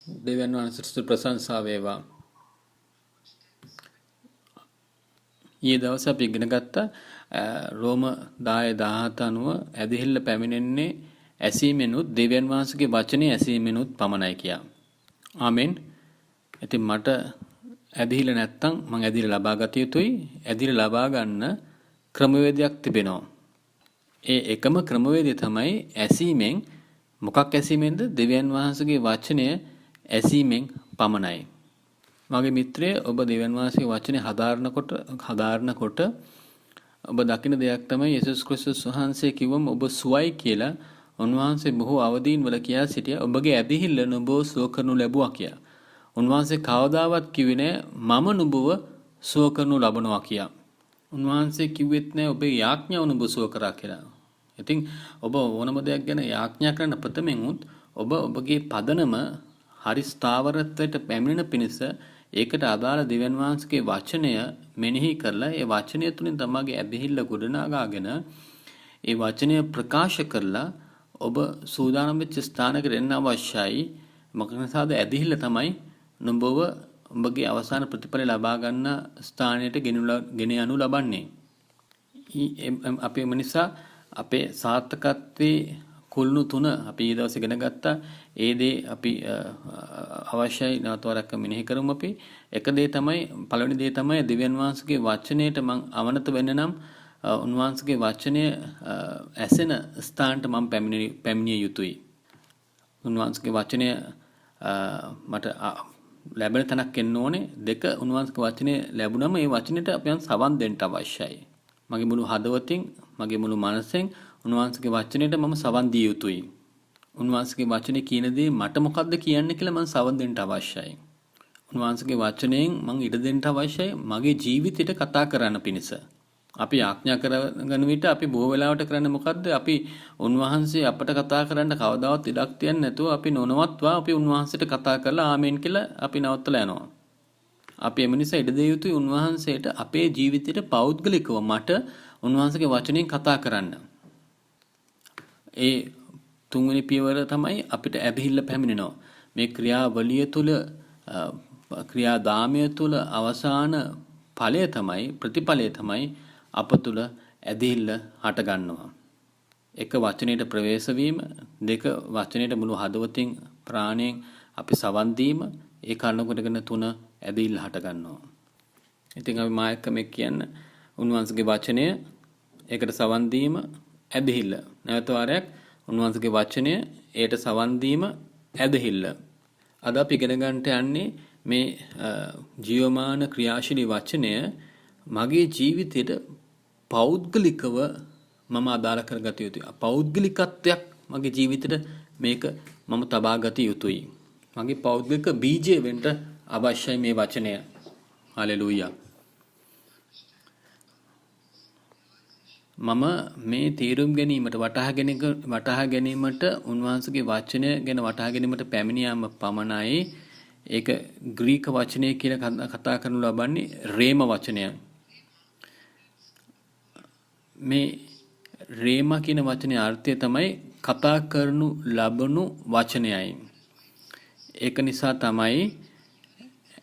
දෙවියන් වහන්සේට ස්තුති ප්‍රශංසා වේවා. ඊයේ දවසේ අපි ඉගෙන ගත්තා රෝම 10:17 අනුව ඇදහිල්ල පැමිණෙන්නේ ඇසීමෙනුත් දෙවියන් වහන්සේගේ වචනේ ඇසීමෙනුත් පමණයි කියා. ආමෙන්. ඉතින් මට ඇදහිල්ල නැත්තම් මං ඇදහිල්ල ලබා ගත යුතුයි. ඇදහිල්ල ලබා ගන්න ක්‍රමවේදයක් තිබෙනවා. ඒ එකම ක්‍රමවේදය තමයි ඇසීමෙන්. මොකක් ඇසීමෙන්ද? දෙවියන් වහන්සේගේ වචනය ඇසීමෙන් පමණයි. මගේ මිත්‍රය, ඔබ දෙවියන් වහන්සේගේ වචනය හදාරනකොට ඔබ දකින දෙයක් තමයි යේසුස් ක්‍රිස්තුස් වහන්සේ කිව්වම ඔබ සුවයි කියලා. උන්වහන්සේ බොහෝ අවදීන් වල කියා සිටියා ඔබගේ ඇදහිල්ල නුඹව සුව කරනු ලැබුවා කියලා. උන්වහන්සේ කවදාවත් කිව්වේ නෑ මම නුඹව සුව කරනු ලබනවා කියලා. උන්වහන්සේ කිව්වෙත් නෑ ඔබේ යාඥාව නුඹ සුව කරා කියලා. ඉතින් ඔබ ඕනම දෙයක් ගැන යාඥා කරන ප්‍රථමයෙන් උත් ඔබ ඔබගේ පදනම හරි ස්ථාවරත්වයට පැමිණෙන පිණිස ඒකට අදාළ දෙවියන් වහන්සේගේ වචනය මෙනෙහි කරලා ඒ වචනය තුලින් තමගේ ඇදහිල්ල ගොඩනගාගෙන ඒ වචනය ප්‍රකාශ කරලා ඔබ සූදානම් වෙච්ච ස්ථානයකට එන්න අවශ්‍යයි. මොකද නිසාද? ඇදහිල්ල තමයි නුඹව ඔබගේ අවසාන ප්‍රතිඵලය ලබා ගන්න ස්ථානයට ගෙන යනු ලබන්නේ. අපි එම නිසා අපේ සාර්ථකත්වයේ කුළුණු තුන අපි ඊ දවසේ ඉගෙන ගත්තා. ඒ දේ අපි අවශ්‍යයි නැවත වරක් මෙනෙහි කරමු අපි. එක දේ තමයි, පළවෙනි දේ තමයි දෙවියන් වහන්සේගේ වචනයට මං අවනත වෙන්න නම් උන්වහන්සේගේ වචනය ඇසෙන ස්ථානට මං පැමිණිය යුතුයි. උන්වහන්සේගේ වචනය මට ලැබෙන තැනක් එන්න ඕනේ. දෙක, උන්වහන්සේගේ වචනය ලැබුණම ඒ වචනයට අපි සවන් දෙන්න අවශ්‍යයි. මගේ මුළු හදවතින්, මගේ මුළු මනසෙන් උන්වහන්සේගේ වචනයට මම සවන් දිය යුතුයි. උන්වහන්සේගේ වචනේ කියන දේ මට මොකද්ද කියන්නේ කියලා මං සවන් දෙන්න අවශ්‍යයි. උන්වහන්සේගේ වචනයෙන් මං ඉඩ දෙන්න අවශ්‍යයි මගේ ජීවිතයට කතා කරන්න පිණිස. අපි ආඥා කරගන විට අපි බොහෝ වෙලාවට කරන්නේ මොකද්ද? අපි උන්වහන්සේ අපට කතා කරන්න කවදාවත් ඉඩක් තියන්නේ නැතුව අපි නොනවත්වා අපි උන්වහන්සේට කතා කරලා ආමෙන් කියලා අපි නවත්තලා යනවා. අපි එම නිසා ඉඩ දිය යුතුයි උන්වහන්සේට අපේ ජීවිතයට පෞද්ගලිකව මට උන්වහන්සේගේ වචනයෙන් කතා කරන්න. ඒ තුන්වෙනි පියවර තමයි අපිට ඇදහිල්ල පැමිණෙනවා. මේ ක්‍රියාවලිය තුළ, ක්‍රියාදාමය තුළ අවසාන ඵලය තමයි, ප්‍රතිඵලය තමයි අප තුළ ඇදහිල්ල හටගන්නවා. එක, වචනයට ප්‍රවේශ වීම. දෙක, වචනයට මුළු හදවතින් ප්‍රාණයෙන් අපි සවන් දීම. ඒ කරුණ කොටගෙන තුන, ඇදහිල්ල හටගන්නවා. ඉතින් අපි මා එක්ක මේ කියන්න, උන්වහන්සේගේ වචනය, ඒකට සවන් දීම, ඇදහිල්ල. නැවත වාරයක්, උන්වහන්සේගේ වචනය, ඒට සවන් දීම, ඇදහිල්ල. අද අපි ඉගෙන ගන්නට යන්නේ මේ ජීවමාන ක්‍රියාශීලී වචනය මගේ ජීවිතයට පෞද්ගලිකව මම අදාළ කරගත යුතුයි. පෞද්ගලිකත්වයක් මගේ ජීවිතේට මේක මම තබා ගත යුතුයි. මගේ පෞද්ගලික බීජය වෙන්න අවශ්‍යයි මේ වචනය. හලෙලූයා. මම මේ තේරුම් ගැනීමට, වටහා ගැනීමට, උන්වහන්සේගේ වචනය ගැන වටහා ගැනීමට පැමිණියාම පමණයි. ඒක ග්‍රීක වචනය කියලා කතා කරනු ලබන්නේ රේම වචනය. මේ රේම කියන වචනේ අර්ථය තමයි කතා කරනු ලබනු වචනයයි. ඒක නිසා තමයි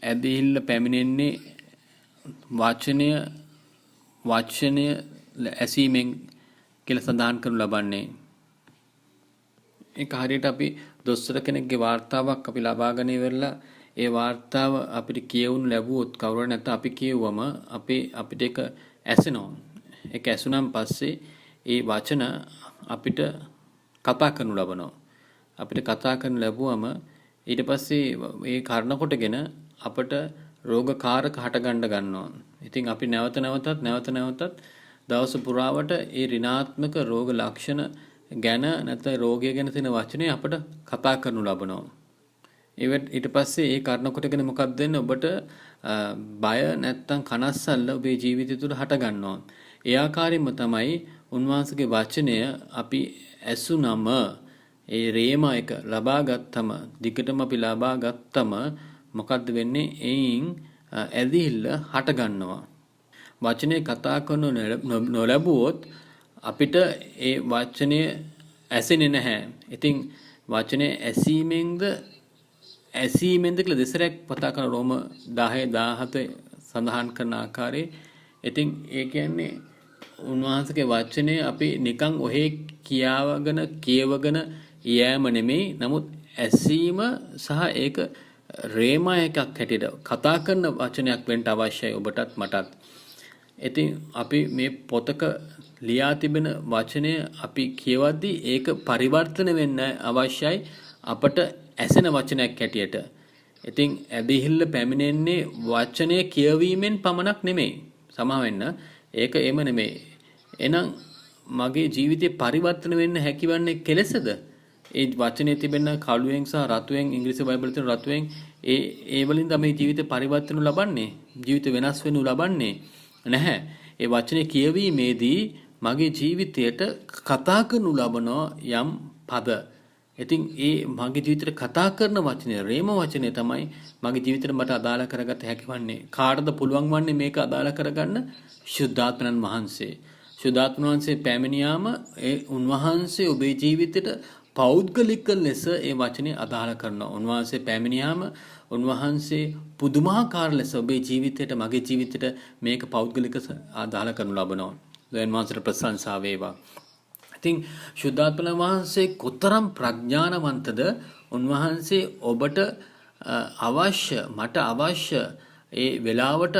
ඇදහිල්ල පැමිණෙන්නේ වචනය ඇසීමෙන් කියලා සඳහන් කරනු ලබන්නේ. ඒක හරියට අපි දොස්තර කෙනෙක්ගේ වාර්තාවක් අපි ලබාගෙන ඉවරලා ඒ වාර්තාව අපිට කියවුණු ලැබුවොත්, කවුරු හරි නැත්නම් අපි කියවුවම අපිට ඒක ඇසෙනවා. ඒක ඇසුනන් පස්සේ ඒ වචන අපිට කතා කරනු ලබනවා. අපිට කතා කරනු ලැබුවම ඊට පස්සේ ඒ කරුණ කොටගෙන අපට රෝගකාරක හටගන්න ගන්නවා. ඉතින් අපි නැවත නැවතත් නැවත නැවතත් දවස පුරාවට ඒ ඍණාත්මක රෝග ලක්ෂණ ගැන නැත්නම් රෝගය ගැන තියෙන වචනේ අපට කතා කරනු ලබනවා. ඊට පස්සේ ඒ කරුණ කොටගෙන මොකක්ද වෙන්නේ? ඔබට බය නැත්නම් කනස්සල්ල ඔබේ ජීවිතය තුළ හට ගන්නවා. ඒ ආකාරයෙන්ම තමයි උන්වහන්සේගේ වචනය අපි ඇසුනම, ඒ රේම එක ලබා ගත්තම, දිගටම අපි ලබා ගත්තම මොකද්ද වෙන්නේ? එයින් ඇදහිල්ල හට ගන්නවා. වචනය කතා කරනු නොලැබුවොත් අපිට ඒ වචනය ඇසෙන්නේ නැහැ. ඉතින් වචනය ඇසීමෙන්ද ඇසීමෙන්ද කියලා දෙසරයක් කතා කරන රෝම 10 17 සඳහන් කරන ආකාරයේ. ඉතින් ඒ කියන්නේ උන්වහන්සේගේ වචනය අපි නිකන් ඔහේ කියාවගෙන කියවගෙන යෑම නෙමෙයි. නමුත් ඇසීම සහ ඒක රේමා එකක් හැටියට කතා කරන වචනයක් වෙන්න අවශ්‍යයි ඔබටත් මටත්. ඉතින් අපි මේ පොතක ලියා තිබෙන වචනය අපි කියවද්දී ඒක පරිවර්තන වෙන්න අවශ්‍යයි අපට ඇසෙන වචනයක් හැටියට. ඉතින් ඇදහිල්ල පැමිණෙන්නේ වචනය කියවීමෙන් පමණක් නෙමෙයි. සමා වෙන්න ඒක එම නෙමෙයි. එහෙනම් මගේ ජීවිතේ පරිවර්තන වෙන්න හැකිවන්නේ කෙලෙසද? ඒ වචනේ තිබෙන කළුවෙන් සහ රතුවෙන්, ඉංග්‍රීසි බයිබලයේ තියෙන රතුවෙන්, ඒ ඒ වලින් තමයි ජීවිතේ පරිවර්තන ලබන්නේ. ජීවිත වෙනස් වෙනු ලබන්නේ නැහැ. ඒ වචනේ කියවීමේදී මගේ ජීවිතයට කතා කරනු ලබන යම් පද. ඉතින් ඒ මගේ ජීවිතේට කතා කරන වචනය, රේම වචනය තමයි මගේ ජීවිතේට මට අදාළ කරගත හැකි වන්නේ. කාටද පුළුවන් වන්නේ මේක අදාළ කරගන්න? ශුද්ධාත්මයන් වහන්සේ. ශුද්ධාත්මන් වහන්සේ පැමිණියාම ඒ උන්වහන්සේ ඔබේ ජීවිතේට පෞද්ගලික ලෙස ඒ වචනේ අදාළ කරනවා. උන්වහන්සේ පැමිණියාම උන්වහන්සේ පුදුමාකාර ලෙස ඔබේ ජීවිතයට, මගේ ජීවිතයට මේක පෞද්ගලික අදාළ කරනු ලබනවා. දෙවියන් වහන්සේට ප්‍රශංසා වේවා. ඉතින් ශුද්ධාත්මන් වහන්සේ කොතරම් ප්‍රඥානවන්තද, උන්වහන්සේ ඔබට අවශ්‍ය, මට අවශ්‍ය ඒ වෙලාවට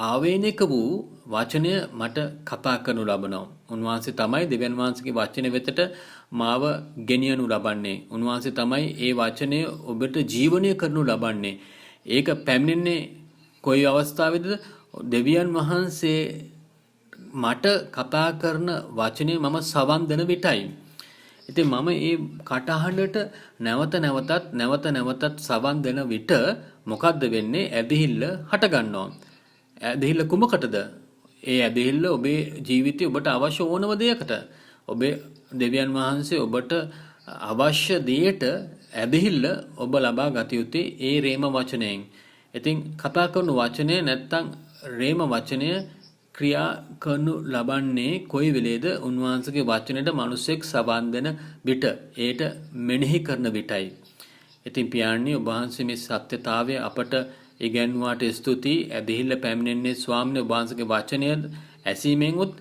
ආවේනික වූ වචනය මට කතා කරනු ලබනවා. උන්වහන්සේ තමයි දෙවියන් වහන්සේගේ වචන වෙතට මාව ගෙනියනු ලබන්නේ. උන්වහන්සේ තමයි ඒ වචනය ඔබට ජීවනය කරනු ලබන්නේ. ඒක පැමිණෙන්නේ කොයි අවස්ථාවේදද? දෙවියන් වහන්සේ මට කතා කරන වචනය මම සවන් දෙන විටයි. ඉතින් මම ඒ කටහඬට නැවත නැවතත් නැවත නැවතත් සවන් දෙන විට මොකද්ද වෙන්නේ? ඇදහිල්ල හට ගන්නවා. ඇදහිල්ල කුමකටද? ඒ ඇදහිල්ල ඔබේ ජීවිතේ ඔබට අවශ්‍ය ඕනම දෙයකට. ඔබේ දෙවියන් වහන්සේ ඔබට අවශ්‍ය දෙයට ඇදහිල්ල ඔබ ලබා ගත යුත්තේ ඒ රේම වචනයෙන්. ඉතින් කතා කරන වචනය නැත්තම් රේම වචනය ක්‍රියා කරනු ලබන්නේ කොයි වෙලේද? උන්වහන්සේගේ වචනයට මිනිසෙක් සවන් දෙන විට, ඒට මෙනෙහි කරන විටයි. ඉතින් පියාණනි, ඔබ වහන්සේ මේ සත්‍යතාවය අපට ඉගැන්වුවාට ස්තුතියි. ඇදහිල්ල පැමිණෙන්නේ ස්වාමීන් ඔබ වහන්සේගේ වචනය ඇසීමෙන් උත්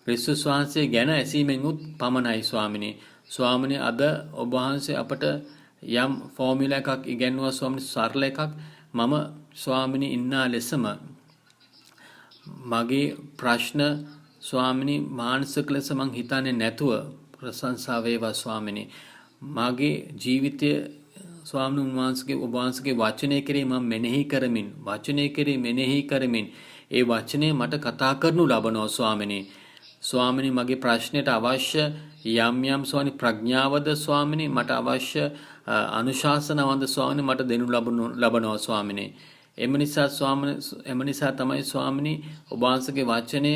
ක්‍රිස්තුස් වහන්සේ ගැන ඇසීමෙන් උත් පමණයි ස්වාමිනේ. ස්වාමිනේ, අද ඔබ වහන්සේ අපට යම් ෆෝමියුලා එකක් ඉගැන්වුවා ස්වාමිනේ, සරල එකක්. මම ස්වාමිනේ ඉන්නා ලෙසම මගේ ප්‍රශ්න ස්වාමිනී මානසික ලෙස මං හිතන්නේ නැතුව, ප්‍රශංසා වේවා ස්වාමිනී, මගේ ජීවිතය ස්වාමීන් වහන්සේගේ ඔබ වහන්සේගේ වචනය කෙරෙහි මම මෙනෙහි කරමින්, වචනය කෙරෙහි මෙනෙහි කරමින් ඒ වචනය මට කතා කරනු ලබනවා ස්වාමිනී. ස්වාමිනී, මගේ ප්‍රශ්නයට අවශ්‍ය යම් යම් ස්වාමීනි ප්‍රඥාවද ස්වාමිනී, මට අවශ්‍ය අනුශාසනාවන්ද ස්වාමිනී මට දෙනු ලබනවා ස්වාමිනී. එම නිසා ස්වාමිනී, එම නිසා තමයි ස්වාමිනී ඔබ වහන්සේගේ වචනය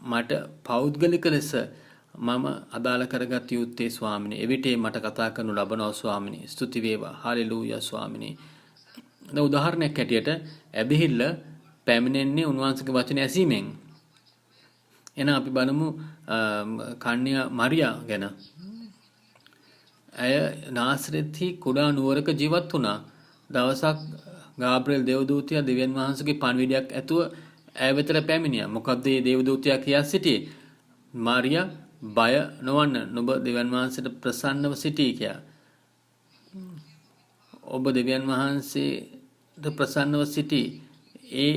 මට පෞද්ගලික ලෙස මම අදාළ කරගත යුත්තේ ස්වාමිනී. එවිට මට කතා කරනු ලබනවා ස්වාමිනී. ස්තුති වේවා. හලෙලූයා ස්වාමිනී. දැන් උදාහරණයක් හැටියට ඇදහිල්ල පැමිණෙන්නේ උන්වහන්සේගේ වචන ඇසීමෙන්. එහෙනම් අපි බලමු කන්‍යා මරියා ගැන. ඇය නාසරෙත්හි කුඩා නුවරක ජීවත් වුණා. දවසක් ගාබ්‍රියෙල් දේවදූතයා දෙවියන් වහන්සේගේ පණිවිඩයක් ඇතුව ඇය වෙතට පැමිණියා. මොකද්ද මේ දේවදූතයා කියා සිටියේ? මාරියා, බය නොවන්න, නුඹ දෙවියන් වහන්සේට ප්‍රසන්නව සිටී කියා. ඔබ දෙවියන් වහන්සේට ප්‍රසන්නව සිටී. ඒ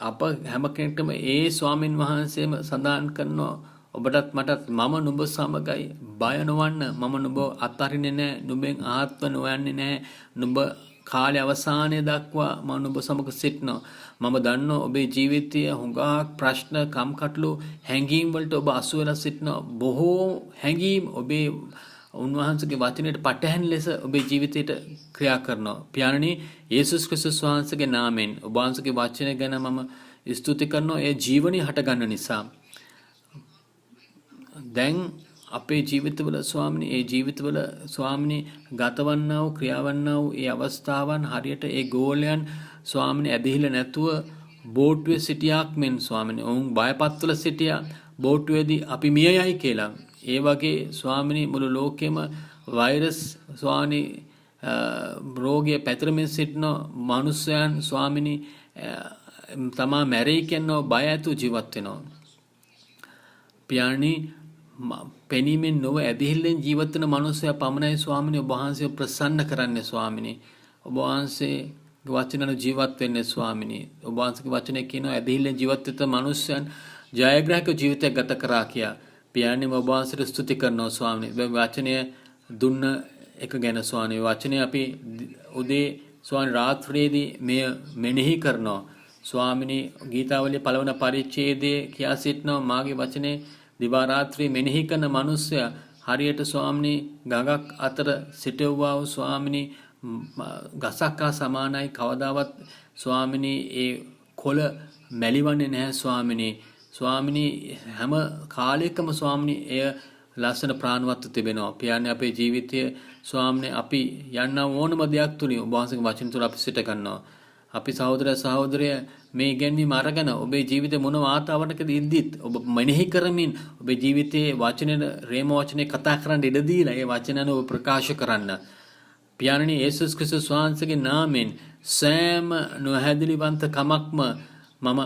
අප හැම කෙනෙක්ටම ඒ ස්වාමින් වහන්සේම සඳහන් කරනවා ඔබටත් මටත්, මම නුඹ සමගයි, බය නොවන්න, මම නුඹ අත්හරින්නේ නැහැ, නුඹෙන් ආත්ම නොයන්නේ නැහැ, නුඹ කාලය අවසානය දක්වා මම නුඹ සමග සිටිනවා. මම දන්නවා ඔබේ ජීවිතය හුඟක් ප්‍රශ්න, කම්කටොළු, හැඟීම් වලට ඔබ අසු වෙලා සිටිනවා. බොහෝ හැඟීම් ඔබේ උන්වහන්සේගේ වචනයට පටහැනි ලෙස ඔබේ ජීවිතයට ක්‍රියා කරනවා. පියාණනි, යේසුස් ක්‍රිස්තුස් වහන්සේගේ නාමයෙන් ඔබ වහන්සේගේ වචනය ගැන මම ස්තුති කරනවා, ඒ ජීවනය හටගන්න නිසා. දැන් අපේ ජීවිතවල ස්වාමිනී, ඒ ජීවිතවල ස්වාමිනී ගතවන්නා වූ, ක්‍රියාවන්නා වූ ඒ අවස්ථාවන් හරියට ඒ ගෝලයන් ස්වාමිනී ඇදහිල්ල නැතුව බෝට්ටුවේ සිටියාක් මෙන් ස්වාමිනී, ඔවුන් බයපත්වල සිටියා බෝට්ටුවේදී අපි මිය යයි කියලා. ඒ වගේ ස්වාමිනී මුළු ලෝකෙම වෛරස් ස්වාමිනී රෝගය පැතිරමින් සිටින මනුස්සයන් ස්වාමිනී තමා මැරෙයි කියන බය ඇතුව ජීවත් වෙනවා. පියාණනි, පෙනීමෙන් නොව ඇදහිල්ලෙන් ජීවත් වෙන මනුස්සයා පමණයි ස්වාමිනී ඔබ වහන්සේව ප්‍රසන්න කරන්නේ ස්වාමිනී. ඔබ වහන්සේගේ වචන අනුව ජීවත් වෙන්නේ ස්වාමිනී. ඔබ වහන්සේගේ වචනේ කියනවා ඇදහිල්ලෙන් ජීවත් වෙන මනුස්සයන් ජයග්‍රාහක ජීවිතයක් ගත කරා කියා. පියාණනි, ඔබ වහන්සේට ස්තුති කරනවා ස්වාමිනී. මේ වචනය දුන්න එක ගැන ස්වාමී. වචනය අපි උදේ ස්වාමී, රාත්‍රියේදී මෙය මෙනෙහි කරනවා. ස්වාමිනී, ගීතාවලිය පළවන පරිච්ඡේදයේ කියා සිටිනවා මාගේ වචනේ දිවා රාත්‍රී මෙනෙහි කරන මනුස්සයා හරියට ස්වාමිනී ගඟක් අතර සිටවුවා වූ ස්වාමිනී ගසක් හා සමානයි. කවදාවත් ස්වාමිනී ඒ කොළ මැලිවන්නේ නැහැ ස්වාමිනී. ස්වාමිනී, හැම කාලයකම ස්වාමිනී එය ලස්සන ප්‍රාණවත්ව තිබෙනවා. පියාණනි, අපේ ජීවිතය ස්වාමිනේ අපි යන්න ඕනම දෙයක් තුලින් ඔබ වහන්සේගේ වචන තුල අපි සිට ගන්නවා. අපි සහෝදර සහෝදරිය මේ ඉගැන්වීම අරගෙන ඔබේ ජීවිතේ මොන වාතාවරණයකද ඉද්දිත් ඔබ මෙනෙහි කරමින් ඔබේ ජීවිතයේ වචනේ, රේම වචනේ කතා කරන්න ඉඩ දීලා ඒ වචන අනුව ඔබ ප්‍රකාශ කරන්න. පියාණනි, යේසුස් ක්‍රිස්තුස් වහන්සේගේ නාමයෙන් සෑම නොහැදිලිවන්ත කමක්ම මම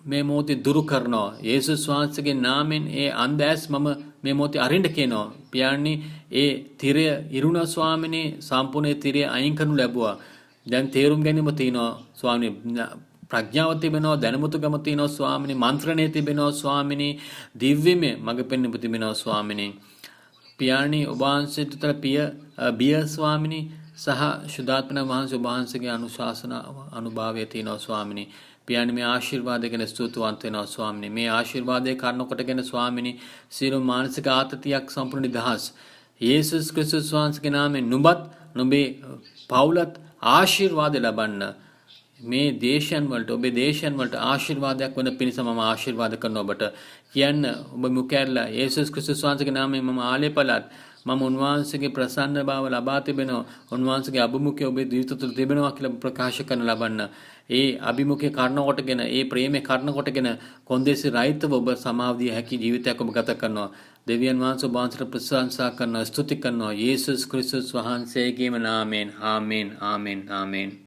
මේ මොහොතේ දුරු කරනවා. යේසුස් වහන්සේගේ නාමයෙන් ඒ අන්ධ ඇස් මම මේ මොහොතේ අරින්න කියනවා. පියාණනි, ඒ තිරය ඉරුණා ස්වාමිනේ. සම්පූර්ණ තිරය අයින් කරනු ලැබුවා. දැන් තේරුම් ගැනීම තියෙනවා ස්වාමිනේ. ප්‍රඥාව තිබෙනවා, දැනුමුතුකම තියෙනවා ස්වාමිනේ. මන්ත්‍රණය තිබෙනවා ස්වාමිනේ. දිව්‍යමය මඟ පෙන්වීම තිබෙනවා ස්වාමිනේ. පියාණනි, ඔබ වහන්සේට තුළ පිය බිය ස්වාමිනේ සහ ශුද්ධාත්මන වහන්සේ ඔබ වහන්සේගේ අනුශාසනාව අනුභවය තියෙනවා ස්වාමිනේ. පියාණනි, මේ ආශිර්වාදය ගැන ස්තුතිවන්ත වෙනවා ස්වාමිනේ. මේ ආශිර්වාදය කරන කොටගෙන ස්වාමිනේ සියලු මානසික ආතතියක් සම්පූර්ණ නිදහස්. යේසුස් ක්‍රිස්තුස් වහන්සේගේ නාමයෙන් නුඹත් නුඹේ පවුලත් ආශිර්වාද ලබන්න. මේ දේශයන් වලට, ඔබේ දේශයන් වලට ආශිර්වාදයක් වන පිණිස මම ආශිර්වාද කරනවා ඔබට. කියන්න ඔබ මුඛ ඇරලා, යේසුස් ක්‍රිස්තුස් වහන්සේගේ නාමයෙන් මම ආලේපලත් මම උන්වහන්සේගේ ප්‍රසන්න භාව ලබා තිබෙනවා. උන්වහන්සේගේ අභිමුඛය ඔබේ ජීවිත තුළ තිබෙනවා කියලා ප්‍රකාශ කරන ලබන්න. ඒ අභිමුඛය කරන කොටගෙන, ඒ ප්‍රේමය කරන කොටගෙන කොන්දේසි රහිතව ඔබ සමාව දිය හැකි ජීවිතයක් ඔබ ගත කරනවා. දෙවියන් වහන්සේ ඔබ වහන්සේට ප්‍රශංසා කරනවා, ස්තුති කරනවා. යේසුස් ක්‍රිස්තුස් වහන්සේගේම නාමයෙන්. ආමේන්, ආමේන්, ආමේන්.